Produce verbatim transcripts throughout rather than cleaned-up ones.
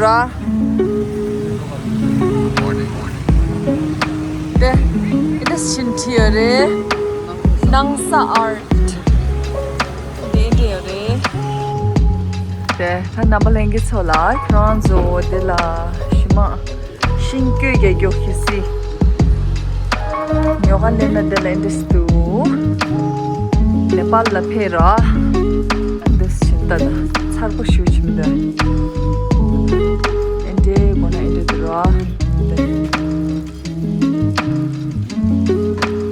ར། དེ་ཨེ་འདྲས་ཕྱིན་ཁྲིད་ཡོད་རེད། ནང་ས་ཨར། དེ་འདྲ་ཡོད་རེད། དེ་ད་རྣམ་པ་ལྷན་རྒྱས་ཚོ་ལ་ཁྱོད་རང་ཚོ་དེ་ལ་ཞི་མ་ཤིང་བརྐོས་རྒྱག་རྒྱུ་གལ་སྲིད་ཉོ་ག་སླེབས་ན་དེ་ལ་ཨེ་འདྲས་འདུག་ནེ་པཱལ་ལ་ཕེབས་ར། འདི་ཕྱིན་ད་ད་མཚར་པོ་ཞིག་ཕྱིན་ད། ཨེ་འདྲས་དགོས་ན་ཨེ་འདྲས་འདུག་ར།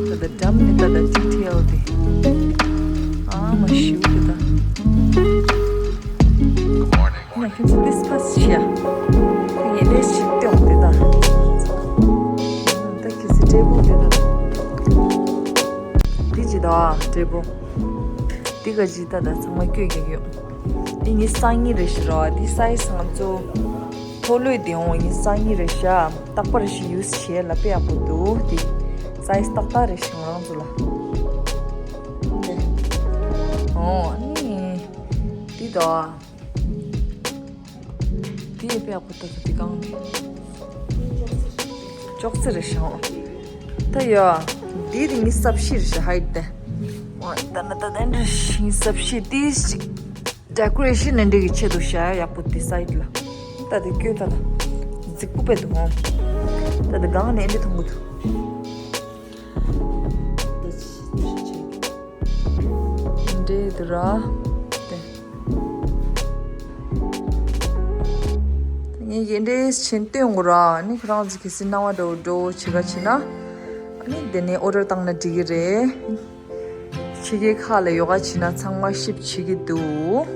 ད་ད་འགྲམ་ནས་ད་ད་ཌི་ཊེལ་དེ། ཨ་མ་ཞུ་དེ་ད། ང་ཁྱོད་ཚོ་ཌི་སི་ཁ་སི་བྱེད་ཡ། ངས་ལས་བྱེད་སྟེ་འོང་དེ་ད། ད་ཁྱོད་ཚོ་འབྲས་བུ་དེ་ད། འདི་ཅི་ད་འབྲས་བུ། འདི་ག་ཅི་ད་ད་ཚང་མ་བཀོད་ཀྱི་ཡོད། འདི་ངའི་སང་ཉིན་རེད་ཤི་རོ། འདི་སའི་ཛི་ང་ཚོ་མཐོ་ལོས་དེ་འོང་ངའི་སང་ཉིན་རེད་ཤ། རྟག་པར་ཞིག་ཡུས་བྱེད་ལ་དཔེ་ཡག་པོ་འདུག་འདི་སའི་ཛི་ཏག་ཏག་རེད་ཤི་ང་རང་ཚོ་ལ། འདི་འོ་ནི་འདི་དོ། འདི་ཡི་དཔེ་ཡག་པོ་འདུག་འདི་གང་ནི་ཅོག་ཙེ་རེད་ཤི་འོ། ད་ཡོ། འདི་དེ་ངའི་སབ་ཤི་རེད་ཤི་ཧའིཊ་དེ། འོ་ད་ན་ད་དེ་འདྲ་ཞིག་སབ་ཤི་དེ་ཞིག་ཌེ་ཀོ་རེ་ཤན་ནི་འདྲ་གི་ཆེད་དུ་བྱ་ཡག་པོ་དེ་སའི་ཛི་ལ། ད་དེ་སྐྱོ་ད་ད། རྫིག་པོ་དཔེ་འདུག་ཧོ། ད་དེ་གང་ནས་འདི་མཐོང་གི་འདུག་འདྲེ་འདུག་ར། དེ། ངས་ཡིན་འདྲེ་ཕྱིན་སྟོན་དགོས་ར། ནི་ཁོ་རང་ཚོ་གི་སི་སྣང་བ་འགྲོ་འགྲོ་བྱེད་ག་ཕྱིན་ན། ཨ་ནི་དེ་ནས་ཨོ་ཌར་བཏང་ན་འགྲིག་གི་རེད། ཕྱི་རྒྱལ་ཁག་ལ་ཡོད་ག་ཕྱིན་ན་ཚང་མ་ཤིབ་བྱེད་ཀྱི་འདུག་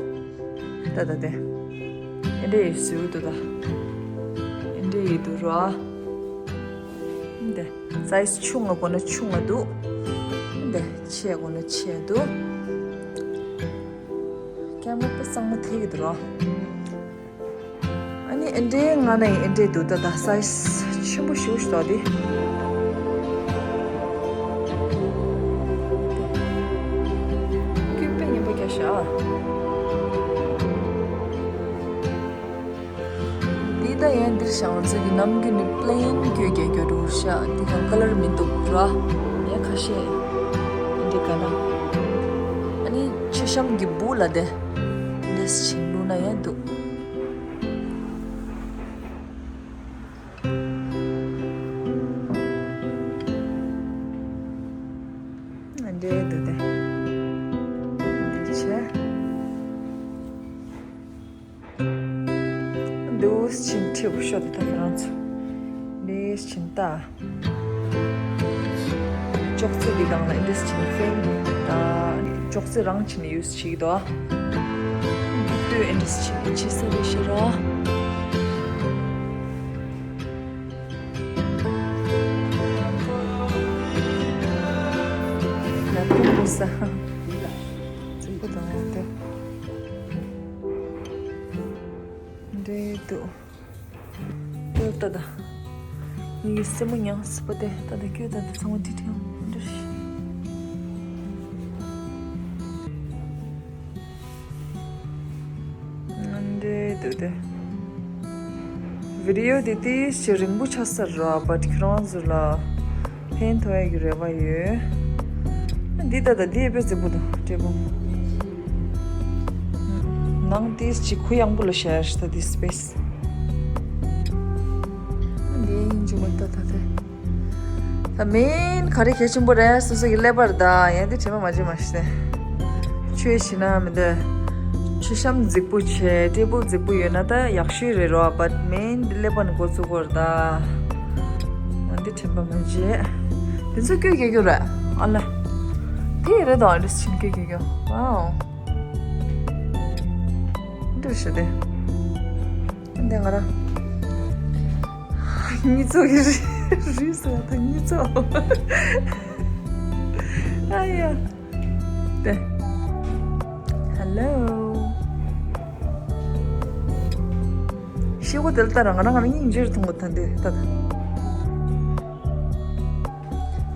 ད་ད་དེ། ཨེ་འདྲ་ཡི་ཟུག་འདུག་ད། ཨེ་འདྲ་ཡི་འདུག་ར། འདི་སའི་ཛི་ཆུང་ང་དགོས་ན་ཆུང་ང་འདུག་འདི་ཆེ་དགོས་ན་ཆེ་འདུག་ཀེམ་ར་དཔེ་གཙང་མ་ཐེག་གི་འདུག་ར། ཨ་ནི་ཨེ་འདྲའི་ང་ན་ཡི་ཨེ་འདྲའི་འདུག་ད་ད་སའི་ཛི་ཆེན་པོ་ཞུ་ཞུ་དོ་དེ། ཀུན་དཔེ་ངན་པ་རྒྱག་ཤག་འདི་ད་ཡང་འདིར་བཞག་ང་ཚོ་གི་ནམ་རྒྱུན་ནི་པི་ལེན་བཀོད་རྒྱག་རྒྱུ་འདུག་ཤག་འདི་གང་ཀ་ལར་མི་འདུག་ར། ཡང་ཁ་ཤས་འདི་ག་ན། ཨ་ནི་མཆོད་བཤམས་ཀྱི་སྦུག་ལ་དེ། འདི་ཕྱིན་བླུགས་ན་ཡང་འདུག་འདྲེ་འདུག་དེ། འདི་ཆེ། འདུག་ཕྱིན་ཁྲིད་པོ་ཤོག་དེ་ད་ཁྱེད་རང་ཚོ། འདི་ཕྱིན་ད། ཅོག་ཙེ་འདི་སྒང་ལ་འདི་ཕྱིན་ཕེན། ད་ཅོག་ཙེ་རང་ཕྱིན་ཡུས་བྱེད་ཀྱི་འདུག་ཨ། འདི་ལྟོས་འདི་ཕྱིན་ཆེ་ས་རེད་ཤི་ར། ལ་ཕུག་པོ་ས། ཙི་པོ་དང་དེ། འདྲེ་འདུག་ཏོ་ཏ་ཏ། ངའི་སེན་མོ་མྱངས་སི་པོ་ཏེ་ཏ་ཏ་ཁྱོད་ཏ་ཏ་ཚང་མ་ཏི་ཏི་ཡང་འདྲ་ཞིག་འདྲེ་འདུག་སྟེ། བི་ཌི་ཡོ་དེ་ཏི་ཞིག་རིང་པོ་ཆགས་ས་ར་བ་ཁྱོད་རང་ཚོ་ལ་ཕན་ཐོགས་ཡ་གི་རེ་བ་ཡོད། འདི་ཏ་ཏ་འདི་ཡེ་པེ་ཙི་པོ་དང་འདྲེ་པོ། ནང་ཏི་ཞིག་གུ་ཡངས་པོ་ལ་ཤར་ཤི་ཏ་འདི་སི་པེ་སི། འདི་ཡིན་ཅུ་མ་ཏ་ཏ་ཏེ། ད་མེན་ག་རེ་གལ་ཆེན་པོ་རེད་སོ་སོ་གི་ཀླད་པར་ད་ཡང་འདི་དྲན་པ་མ་བརྗེད་མ་ཤེས་ཏེ། ཆོས་ཤེས་ན་མི་འདོད། ཆུ་ཤམ་རྫིག་པོ་བྱས་ཏེ་བུ་རྫིག་པོ་ཡོད་ན་ད་ཡག་ཤོས་རེད་རོ་བཊ་མེན་འདི་ཀླད་པ་ནི་འགོ་བཙུགས་དགོས་རེད་ད། ཡང་འདི་དྲན་པ་མ་བརྗེད། འདི་ཚོ་སྐྱོ་གེ་སྐྱོ་རེད་ཨ་ལ། དེ་རེད་དོ་འདི་ཕྱིན་སྐྱོ་གེ་སྐྱོ། ཝའོ། འདི་ཤི་སྟེ། འདི་ང་རང་། གཉིས་ཚོགས་ཀྱི་རི་རི་སོགས་དང་གཉིས་ཚོགས། ཨ་ཡ། དེ། ཧེ་ལོ། ཤི་བོ་དེ་ལ་ལྟ་ར་ང་རང་ང་རང་སྙིང་རྗེ་རུ་མཐོང་གི་ད་འདི་ལྟ་ད།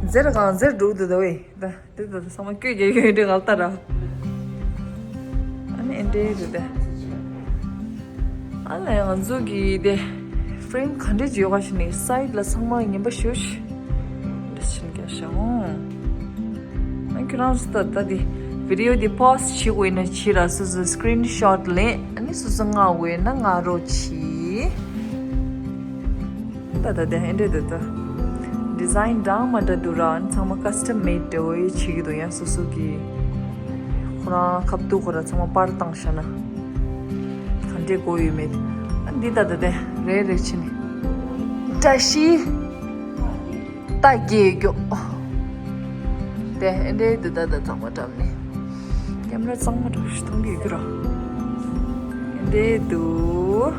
འཛེར་གང་འཛེར་འགྲོ་འདུག་ད་ཝེ་ད། དེ་ད་ཚང་མ་སྐྱོ་རྒྱག་གི་འདྲ་ང་ལྟ་ར། ཨ་ནི་ཨེ་འདྲའི་རེད་དེ། ཨ་ལས་ང་ཚོ་གི་དེ་ཕྲེམ་ག་འདྲས་ཡོད་ག་ཞིག་ནི་སའིཌ་ལ་ཚང་མ་ངན་པ་ཞུ་ཞིག་འདྲ་ཕྱིན་རྒྱག་ཤག་འོང་། ཨ་ཁྱོད་རང་ཚོ་ད་ལྟ་དེ་བི་ཌི་ཡོ་དེ་པོ་སི་ཊི་བྱེད་དགོས་ན་བྱེད་ར། སོ་སོ་སི་ཀི་རིན་ཤོ་ཊི་ལེན། ཨ་ནི་སོ་སོ་མངགས་དགོས་ན་མངགས་རོགས་གྱིས། ད་ད་དེ་ཨེ་འདྲས་ད་ད་ཌི་ཛའིན་འདྲ་མ་འདྲ་འདུག་ར། ཨ་ནི་ཚང་མ་ཀ་སི་ཊམ་མེ་ཌི་འདྲ་བོ་བྱེད་ཀྱི་འདུག་ཡང་སོ་སོ་གི་ཁོ་རང་ཁ་ཐུག་ཁོ་ར་ཚང་མ་པར་བཏང་ཤག་ན། ག་འདྲས་དགོས་ཡོད་མེད། ཨ་འདི་ད་ད་དེ་རེ་རེ་བྱས་ནས་བཀྲ་ཤིས་རྟགས་བརྒྱད་མགྱོགས། དེ་ཨེ་འདྲས་འདི་ད་ད་ཚང་མ་འགྲམ་ནས་ཀེམ་ར་གཙང་མ་འདྲ་པོ་ཞིག་མཐོང་གི་ཡོད་ཀྱི་ར། ཨེ་འདྲས་འདུག་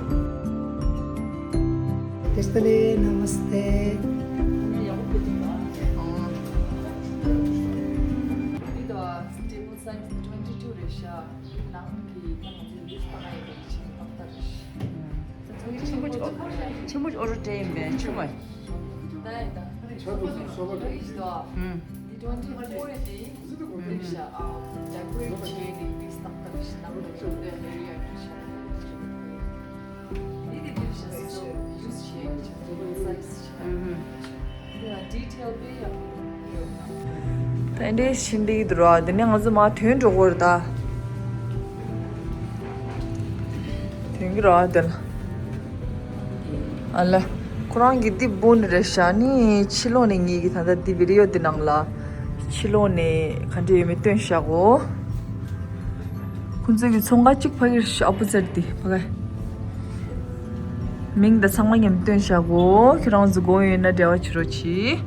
དེ་ལྟ་ལས་ན་མ་སྟེ། འདི་ད་ཊེ་བལ་སའིཛ་ཊུ་ཝེན་ཊི་ཊུ་རེད་ཤག་ནང་གི་ད་ང་ཚོའི་ལིབ་ཏག་ཡོད་པའི་ཆེད་ཏག་ཏག་རེད། ཆེན་པོ་ཆེན་པོ་ཨོ་རོ་ཏྲེ་ཡིན་པས་ཆུང་བ། ད་ཡིན་ད། ཆ་ཚང་སོ་པ་རེད། ཨུམ། འདི་ཊུ་ཝེན་ཊི་ཕོར་དེ་ལིབ་ཤག་ཨ་ཌེ་ཀོ་རེཊ་བྱས་ཏེ་ལིབ་ཏག་ཏག་རེད་ཤག་ནང་ལ་ཆུ་དེ་ལེ་ཡར་རེད་ཤག་འདི་དེ་ལིབ་ཤག་སོ་སོ་ཡུ་སི་བྱས་ཡོད་ཤག་ཊེ་བལ་སའིཛ་ཤག་ཨུམ། ད་འདྲས་ཕྱིན་འདི་འདུག་ར། དེ་ནས་ང་ཚོ་མར་ཐོན་འགྲོ་དགོས་རེད་ད། ཐོན་གྱི་ར་དེ་ལ། ཨ་ལ། ཁོ་རང་གི་འདི་སྦུག་ནི་རེད་ཤག་ནི་ཕྱི་ལོགས་ནས་ངེད་ཀྱི་ད་ལྟ་འདི་བི་ཌི་ཡོ་འདི་ནང་ལ་ཕྱི་ལོགས་ནས་ག་འདྲས་ཡོད་མེད་སྟོན་བཞག་གོ། ཁོང་ཚོའི་གི་ཚོང་ཁང་གཅིག་ཕ་གིར་ཨོ་པོ་ཛིཊ་དེ་ཕ་གི། མིང་དང་ཚང་མ་མཉམ་སྟོན་བཞག་གོ། ཁྱོད་རང་ཚོ་དགོས་ཡོད་ན་འབྲེལ་བ་བྱེད་རོགས་གྱིས།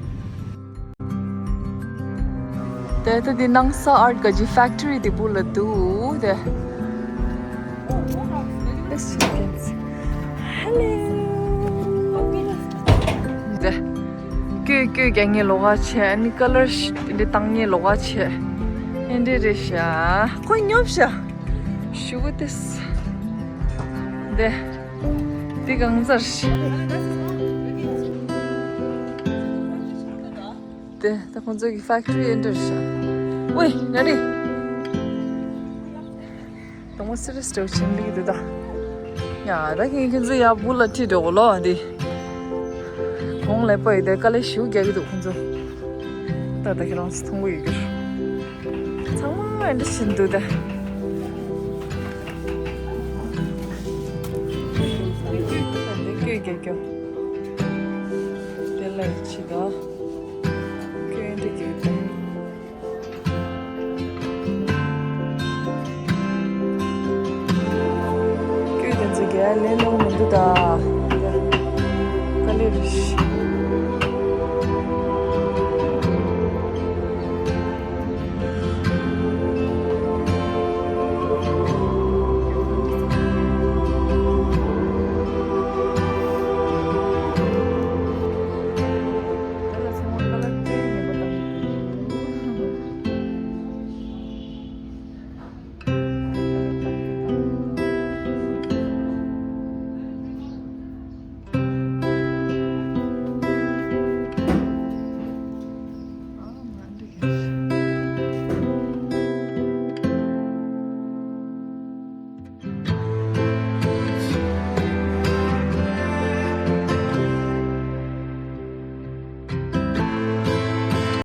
དེ་ལྟ་དེ་ནང་ས་ཨར་ཊི་ག་ཅི་ཕེག་ཊི་རི་དེ་སྦུག་ལ་འདུག་དེ། Let's see, let's see. Hello. དེ། བཀོད་བཀོད་རྒྱག་མཁན་ལོགས་ཀ་བྱས། ཨ་ནི་ཀ་ལར་ཤི་འདི་བཏང་མཁན་ལོགས་ཀ་བྱས། ཨེ་འདྲས་རེད་ཤག་ཁོ་ཉོབ་ཤག་ཞུ་གི་ཏེས། དེ། འདི་གང་ཚར་ཤག་དེ་ད་ཁོང་ཚོ་གི་ཕེག་ཊི་རི་ཨེ་འདྲས་ཤག་ཝེ་ན་རེ། དང་པོ་སི་རི་ཡས་འདྲ་བོ་ཕྱིན་འདུག་ད། ཡ་ད་ཁྱེད་ཁྱེད་ཚོ་ཡ་སྦུག་ལ་ཁྲིད་འགྲོ་གོ་ལོ་འདི། གོང་ལས་པ་ཡི་དེ་དཀའ་ལས་ཞེ་པོ་རྒྱག་གི་འདུག་ཁོང་ཚོ། ད་ད་ཁྱེད་རང་ཚོ་མཐོང་གི་ཡོད་རྒྱུ། ཚང་མ་འདི་ཕྱིན་འདུག་ད། འདི་བཀོད་རྒྱག་རྒྱུ། དེ་ལ་ཕྱི་ད། བཀོད་འདི་རྒྱག་ད། ཁྱོད་དེ་ཚོ་རྒྱལ་ལེན་ནོ།